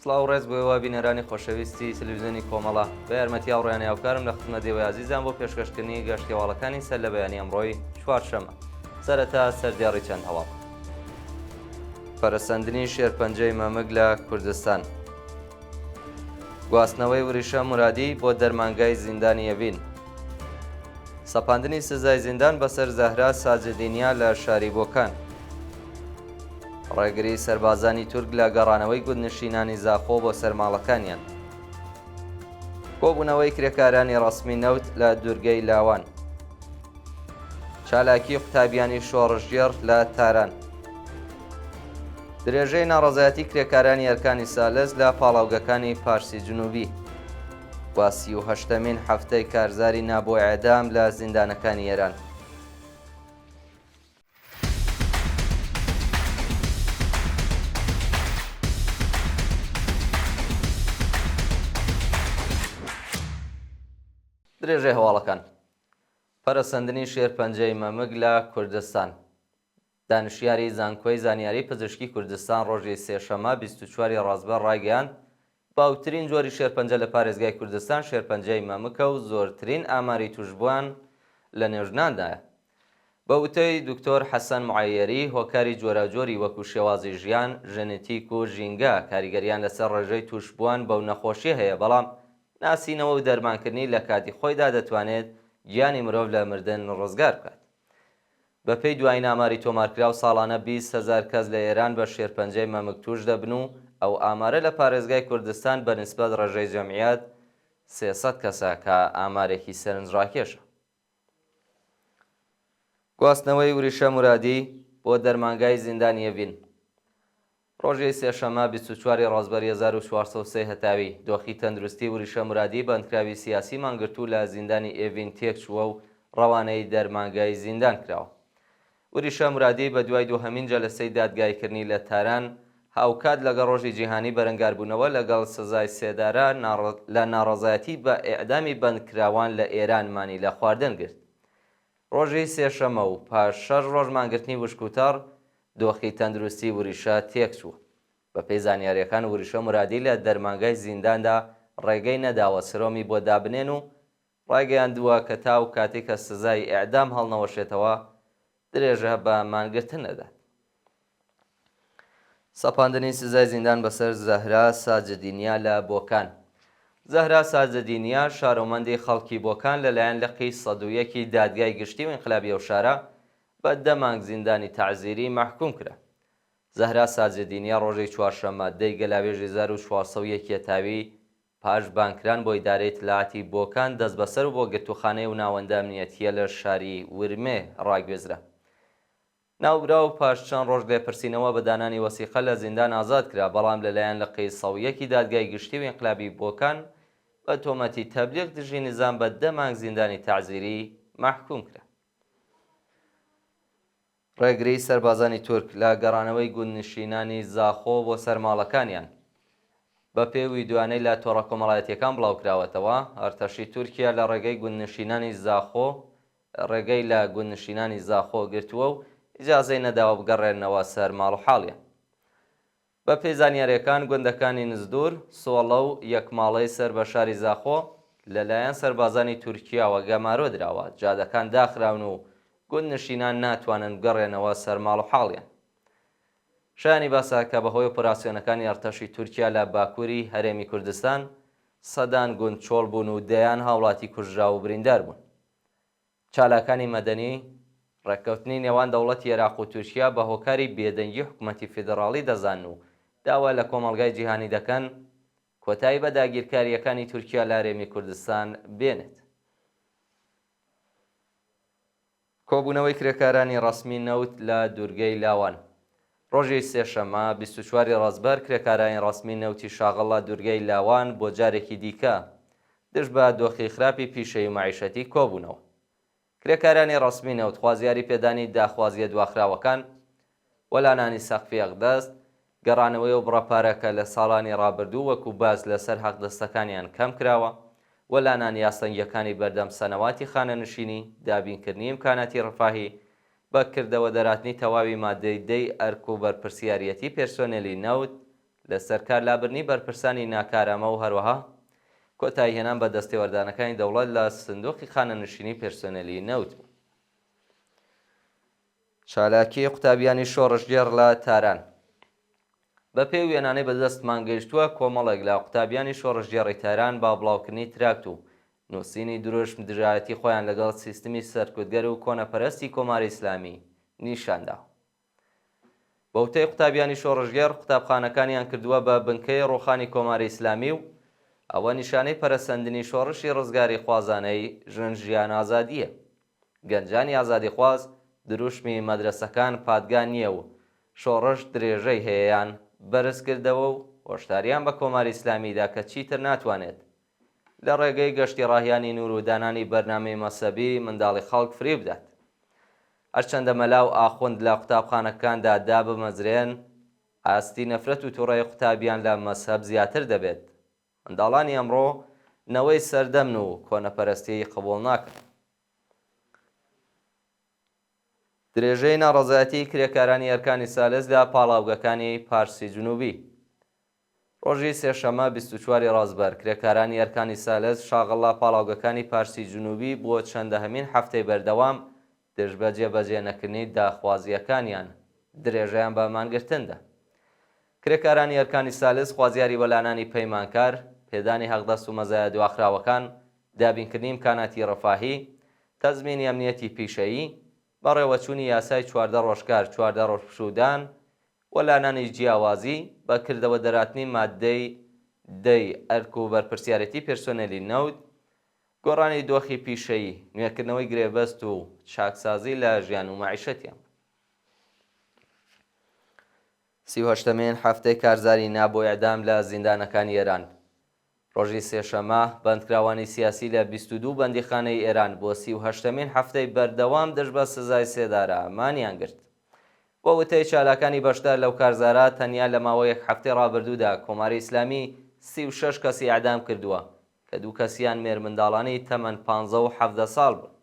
سڵاو و ڕێز بۆ ئێوە بینەرانی خۆشەویستی تلویزیۆنی کۆمەڵە، بە یارمەتی هاوڕێیانی هاوکارم لە خزمەت ئێوەی ئازیزان بۆ پێشکەشکردنی گەشتیەواڵەکانی سەر لە بەیانی ئەمڕۆی چوارشەممە. سەرەتا سەردێڕی چەند هەواڵ. پەرەسەندنی شێرپەنجەی مەمک لە کوردستان. گواستنەوەی وریشە مورادی بۆ دەرمانگای زیندانی ئەڤین. سەپاندنی سزای زیندان بەسەر زەهرا ساجدینیا لە شاری بۆکان. ڕێگری سەربازانی تورک لە گەڕانەوەی گوندنشینانی زاخۆ بۆ سەر ماڵەکانیان. کۆبوونەوەی کرێکارانی ڕەسمی نەوت لە دوورگەی لاوان. چالاکی قوتابیانی شۆڕشگێڕ لە تاران. درێژەی ناڕەزایەتی کرێکارانی ئەرکانی سالس لە پاڵاوگەکانی پارسی جنوبی و 38مین هەفتەی کارزاری نا بۆ ئێعدام لە زیندانەکانی ئێران. درێژەی هەواڵەکان. پەرەسەندنی شێرپەنجەی مەمک لە کوردستان. دانشیاری زانکۆی زانیاری پزیشکی کوردستان ڕۆژی سێشەممە 24 ی ڕازبەر ڕایگەیاند، باوترین جۆری شێرپەنجە لە پارێزگای کوردستان شێرپەنجەی مەمکە و زۆرترین ئاماری تووشبووان لە نێو ژناندایە. بە وتەی دکتۆر حەسەن معەیەری، هۆکاری جۆراوجۆری وەکو شێوازی ژیان، ژێنێتیک و ژینگە کاریگەرییان لەسەر ڕێژەی تووشبووان بەو نەخۆشییە هەیە، بەڵام ناسینەوە و دەرمانکردنی لە کاتی خۆیدا دەتوانێت گیانی مرۆڤ لە مردن ڕزگار بکات. بەپێی دوایین ئاماری تۆمارکراو ساڵانە 20 هەزار کەس لە ئێران بە شێرپەنجەی مەمک تووش دەبن و ئەو ئامارە لە پارێزگای کوردستان بە نیسبەت ڕێژەی جەمعیەت 300 کەسە کە ئامارێکی سەرنجڕاکێشە. گواستنەوەی وریشە مورادی بۆ دەرمانگای زیندانی ئێڤین. ڕۆژی سێشەممە 24 ی ڕازبەری 1403 هەتاوی، دۆخی تەندروستی وریشە مورادی بەندکراوی سیاسی مانگرتوو لە زیندانی ئێڤین تێکچووە و ڕەوانەی دەرمانگای زیندان کراوە. وریشە مورادی بە دوای دووهەمین جەلەسەی دادگاییکردنی لە تاران، هاوکات لەگەڵ ڕۆژی جیهانی بەرەنگاربوونەوە لەگەڵ سزای سێدارە لە ناڕەزایەتی بە ئێعدامی بەندکراوان لە ئێران مانی لە خواردن گرت. ڕۆژی سێشەممە و پاش شەش ڕۆژ مانگرتنی وشک و تەڕ، دۆخی تەندروستی وریشە تێکچووە. بەپێی زانیارییەکان وریشە مورادی لە دەرمانگای زینداندا ڕێگەی نەداوە سرۆمی بۆ دابنێن و ڕایگەیاندووە کە تا ئەو کاتەی کە سزای ئێعدام هەڵنەوەشێتەوە درێژە بە مانگرتن دەدات. سەپاندنی سزای زیندان بەسەر زەهرا ساجدینیا لە بۆکان. زەهرا ساجدینیا، شارۆمەندی خەڵکی بۆکان لەلایەن لقی 101 ی دادگای گشتی و ئینقلابی ئەو شارە بە دە مانگ زیندانی تەعزیری مەحکووم کرا. زەهرا ساجدینیا ڕۆژی چوارشەممە دە ی گەلاوێژی 1401 یەتاوی پاش بانگکران بۆ ئیدارەی ئیتلاعاتی بۆکان دەستبەسەر و بۆ گرتووخانەی ئەو ناوەندە ئەمنیەتییە لە شاری ورمێ ڕاگوێزرا. ناوبراو پاش چەند ڕۆژ لێپرسینەوە بە دانانی وەسیقە لە زیندان ئازاد کرا، بەڵام لەلایەن لقی 101 ی دادگای گشتی و ئینقلابی بۆکان بە تۆمەتی تەبلیغ دژی نیزام بە دە مانگ زیندانی تەعزیری مەحکووم کرا. ڕێگریی سەربازانی تورک لە گەڕانەوەی گوندنشینانی زاخۆ بۆ سەر ماڵەکانیان. بەپێی ویدیۆیانەی لە تۆڕە کۆمەڵایەتییەکان بڵاوکراوەتەوە، ئەرتەشی تورکیا لە ڕێگەی گوندنشینانی زاخۆ ڕێگەی لە گوندنشینانی زاخۆ گرتووە و ئیجازەی نەداوە بگەڕێنەوە سەر ماڵ و حاڵیان. بەپێی زانیارییەکان گوندەکانی نزدور، سۆڵە و یەکماڵەی سەر بە شاری زاخۆ لەلایەن سەربازانی تورکیاوە گەمارۆ دراوە، جادەکان داخراون و گوندنشینان ناتوانن بگەڕێنەوە سەر ماڵ و حاڵیان. شایانی باسە کە بەهۆی ئۆپراسیۆنەکانی ئەرتەشی تورکیا لە باکووری هەرێمی کوردستان سەدان گوند چۆڵ بوون و دەیان هاوڵاتی کوژراو و بریندار بوون. چالاکانی مەدەنی، ڕێککەوتنی نێوان دەوڵەتی ئێراق و تورکیا بە هۆکاری بێدەنگی حکومەتی فیدڕاڵی دەزانن و داوا لە کۆمەڵگای جیهانی دەکەن کۆتایی بە داگیرکارییەکانی تورکیا لە هەرێمی کوردستان بێنێت. کۆبوونەوەی کرێکارانی ڕەسمی نەوت لە دوورگەی لاوان. ڕۆژی سێشەممە، 24 ی ڕەزبەر، کرێکارانی ڕەسمی نەوتی شاغڵ لە دوورگەی لاوان بۆ جارێکی دیکە دژ بە دۆخی خراپی پیشەیی و مەعیشەتی کۆبوونەوە. کرێکارانی ڕەسمی نەوت خوازیاری پێدانی داخوازییە دواخراوەکان، وەلانانی سەقفی ئەقدەست، گەڕانەوەی ئەو بڕە پارە کە لە ساڵانی ڕابردوو وەکو باج لەسەر حەقدەستەکانیان کەم کراوە، وەلانانی ئاستەنگییەکانی بەردەم سەنەواتی خانەنشینی، دابینکردنی ئیمکاناتی ڕفاهی، بە کردەوە دەراتنی تەواوی مادەی دەی ئەرک و بەرپرسیاریەتی پێرسۆنێلی نەوت. لەسەر کار لابردنی بەرپرسانی ناکارامە و هەروەها کۆتاییهێنان بە دەستێوەردانەکانی دەوڵەت لە سندوقی خانەنشینی پێرسۆنێلی نەوت بوو. چالاکیی قوتابیانی شۆڕشگێڕ لە تاران. بەپێی وێنانەی بەدەستمان گەیشتووە، کۆمەڵێک لە قوتابیانی شۆڕشگێڕی تاران بە بڵاوکردنی تراکت و نووسینی دروشم دژایەتی خۆیان لەگەڵ سیستمی سەرکوتگەر و کۆنەپەرستی کۆماری ئیسلامی نیشان دا. بەوتەی قوتابیانی شۆڕشگێڕ، قوتابخانەکانیان کردووە بە بنکەی ڕووخانی کۆماری ئیسلامی و ئەوە نیشانەی پەرەسەندنی شۆڕشی ڕزگاریخوازانەی ژن ژیان ئازادییە. گەنجانی ئازادیخواز دروشمی مەدرەسەکان پادگان نییە و شۆڕش درێژەی هەیەیان بەرز کردەوە و هۆشداریان بە کۆماری ئیسلامی دا کە چیتر ناتوانێت لە ڕێگەی گەشتی ڕاهیانی نوور و دانانی بەرنامەی مەسەبی منداڵی خەڵک فریو بدات. هەرچەندە مەلا و ئاخوند لە قوتابخانەکاندا دابمەزرێن، ئاستی نەفرەت و توڕەیی قوتابیان لە مەزهەب زیاتر دەبێت. منداڵانی ئەمڕۆ نەوەی سەردەمن و کۆنەپەرستیی قبوڵ ناکەن. درێژەی ناڕەزایەتیی کرێکارانی ئەرکانی سالس لە پاڵاوگەکانی پارسی جنوبی. ڕۆژی سێشەممە 24 ی ڕەزبەر، کرێکارانی ئەرکانی سالس شاغڵ لە پاڵاوگەکانی پارسی جنوبی بۆ چەندەهەمین هەفتەی بەردەوام دژ بە جێبەجێ نەکردنی داخوازییەکانیان درێژەیان بە مانگرتن دا. کرێکارانی ئەرکانی سالس خوازیاری وەلانانی پەیمانکار، پێدانی حەقدەست و مەزایا دواخراوەکان، دابینکردنی ئیمکاناتی ڕەفاهی، تەزمینی ئەمنیەتی پیشەیی، بەڕێوەچوونی یاسای 14 ڕۆژ کار 14 ڕۆژ پشوودان، وەلانانی جیاوازی، بە کردەوە دەراتنی ماددەی دە ی ئەرک و بەرپرسیارێتی پێرسۆنێلی نەوت، گۆڕانی دۆخی پیشەیی، نوێکردنەوەی گرێبەست و چاکسازی لە ژیان و مەعیشەتیان. 38مین هەفتەی کارزاری نا بۆ ئێعدام لە زیندانەکانی ئێران. ڕۆژی سێشەممە، بەندکراوانی سیاسی لە 22 بەندیخانەی ئێران بۆ 38مین هەفتەی بەردەوام دژ بە سزای سێدارە مانیان گرت. بە وتەی چالاکانی بەشدار لەو کارزارە، تەنیا لە ماوەی یەک هەفتەی ڕابردوودا کۆماری ئیسلامی 36 کەسی ئێعدام کردووە کە دوو کەسیان مێرمنداڵانی تەمەن پانزە و 17 ساڵ بوون.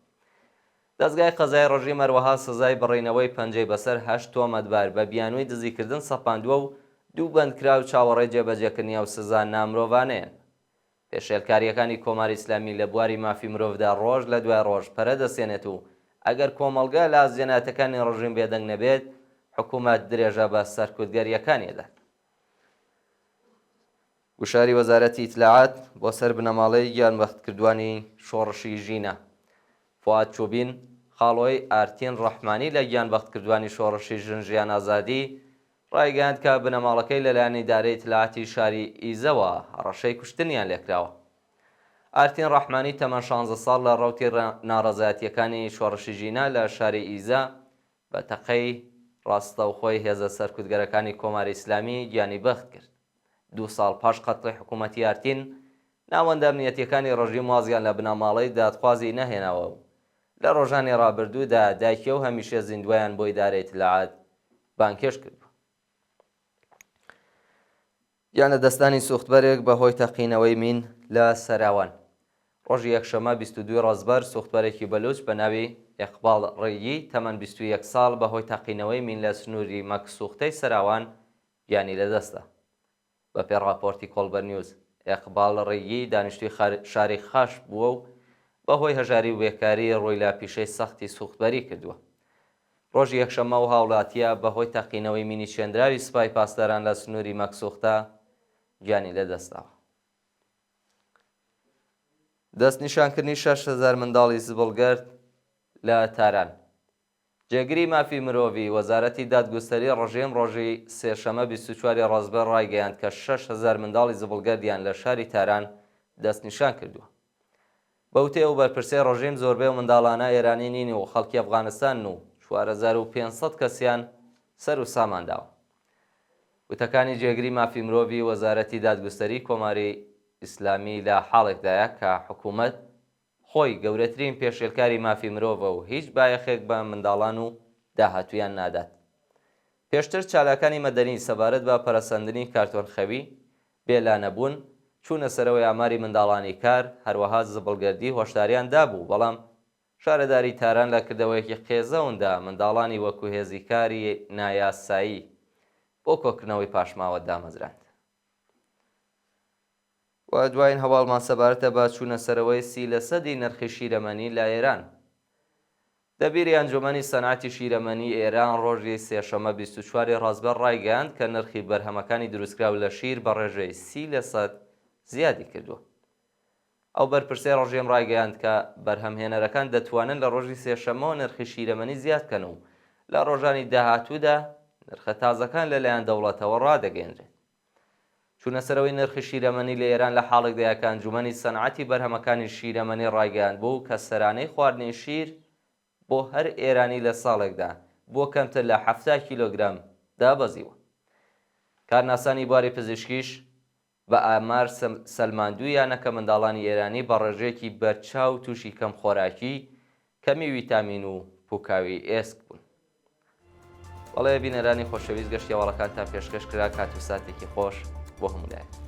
دەزگای قەزای ڕژیم هەروەها سزای بڕینەوەی پەنجەی بەسەر هەشت تۆمەتبار بە بیانووی دزیکردن سەپاندووە و دوو بەندکراو چاوەڕێی جێبەجێکردنی ئەو سزا نامرۆڤانەیەن. پێشێلکارییەکانی کۆماری ئیسلامی لە بواری مافی مرۆڤدا ڕۆژ لە دوای ڕۆژ پەرە دەسێنێت و ئەگەر کۆمەڵگە لە ئاست جەنایەتەکانی ڕژیم بێدەنگ نەبێت، حکوومەت درێژە بە سەرکوتگەرییەکانی ئەدات. گوشاری وەزارەتی ئیتلاعات بۆ سەر بنەماڵەی گیانبەختکردووانی شۆڕشی ژینا، فوئاد چوبین، خاڵۆی ئارتین ڕەحمانی لە گیانبەختکردووانی شۆڕشی ژن ژیان ئازادی، ڕایگەیاند کە بنەماڵەکەی لەلایەن ئیدارەی ئیتلاعاتی شاری ئیزەوە هەڕەشەی کوشتنیان لێکراوە. ئارتین ڕەحمانی تەمەن 16 ساڵ لە ڕەوتی ناڕەزایەتییەکانی شۆڕشی ژینا لە شاری ئیزە بە تەقەی ڕاستەوخۆی هێزە سەرکوتگەرەکانی کۆماری ئیسلامی گیانی بەخت کرد. دوو ساڵ پاش قەتڵی حکوومەتی ئارتین، ناوەندە ئەمنیەتییەکانی ڕژیم وازیان لە بنەماڵەی دادخوازی نەهێناوە و لە ڕۆژانی ڕابردوودا دایکی ئەو هەمیشە زیندووەیان بۆ ئیدارەی ئیتلاعات بانگهێشت کردووە. گیانلەدەستدانی سووختبەرێک بە هۆی تەقینەوەی مین لە سەراوان. ڕۆژی یەکشەممە 22 ی ڕەزبەر سووختبەرێکی بەلووچ بە ناوی ئێقباڵ ڕیگی تەمەن 21 ساڵ بە هۆی تەقینەوەی مین لە سنووری مەکسووختەی سەراوان گیانی لەدەستدا. بەپێی ڕاپۆرتی کۆڵبەر نیوز، ئێقباڵ ڕیگی دانیشتووی شاری خاش بووە و بەهۆی هەژاری و بێکاری ڕووی لە پیشەی سەختی سووختبەری کردووە. ڕۆژی یەکشەممە ئەو هاوڵاتییە بەهۆی تەقینەوەی مینی چێندراوی سوپای پاسداران لە سنووری مەکسوختە گیانی لەدەستداوە. دەستنیشانکردنی 6000 منداڵی زبڵگەرد لە تاران. جێگری مافی مرۆڤی وەزارەتی دادگوستەری ڕژێم ڕۆژی سێشەمە 24 ی ڕەزبەر ڕایگەیاند کە 6000 منداڵی زبڵگەردیان لە شاری تاران دەستنیشان کردووە. بە وتەی ئەو بەرپرسەی ڕژیم زۆربەی ئەو منداڵانە ئێرانی نین و خەڵکی ئەفغانستانن و 4500 کەسیان سەر و سامان داوە. وتەکانی جێگری مافی مرۆڤی وەزارەتی دادگوستەری کۆماری ئیسلامی لە حاڵێکدایە کە حکوومەت خۆی گەورەترین پێشێلکاری مافی مرۆڤە و هیچ بایەخێک بە منداڵان و داهاتوویان نادات. پێشتر چالاکانی مەدەنی سەبارەت بە پەرەسەندنی کارتۆنخەوی، بێ لانەبوون، چوونە سەرەوەی ئاماری منداڵانی کار، هەروەها زبڵگەردی هۆشداریان دابوو، بەڵام شارەداریی تاران لە کردەوەیەکی قێزەوندا منداڵانی وەکوو هێزی کاری نایاسایی بۆ کۆکردنەوەی پاشماوە دامەزراند. و دوایین هەواڵمان سەبارەتە بە چوونە سەرەوەی 30 لەسەدی نرخی شیرەمەنی لە ئێران. دەبیری ئەنجومەنی سەنعەتی شیرەمەنی ئێران ڕۆژی سێشەممە 24 ی ڕەزبەر ڕایگەیاند کە نرخی بەرهەمەکانی دروستکراو لە شیر بە ڕێژەی 30 لەسەد زیادی کردووە. ئەو بەرپرسەی ڕژێم ڕایگەیاند کە بەرهەمهێنەرەکان دەتوانن لە ڕۆژی سێشەممەوە نرخی شیرەمەنی زیاد بکەن و لە ڕۆژانی داهاتوودا نرخە تازەکان لەلایەن دەوڵەتەوە ڕادەگەیەنرێت. چوونەسەرەوەی نرخی شیرەمەنی لە ئێران لە حاڵێکدایە کە ئەنجومەنی سەنعەتی بەرهەمەکانی شیرەمەنی ڕایگەیاندبوو کە سەرانەی خواردنی شیر بۆ هەر ئێرانی لە ساڵێکدا بۆ کەمتر لە 70 کیلۆگرام دابەزیوە. کارناسانی بواری پزیشکیش بە ئامار سەلماندوویانە کە منداڵانی ئێرانی بە ڕێژەیەکی بەرچاو تووشی کەمخۆراکی، کەمی ویتامین و پووکاوی ئێسک بوون. بەڵێ بینەرانی خۆشەویست گەشتی هەواڵەکانتان پێشکەش کرا کات و ساتێکی خۆش بۆ هەموو لایەک.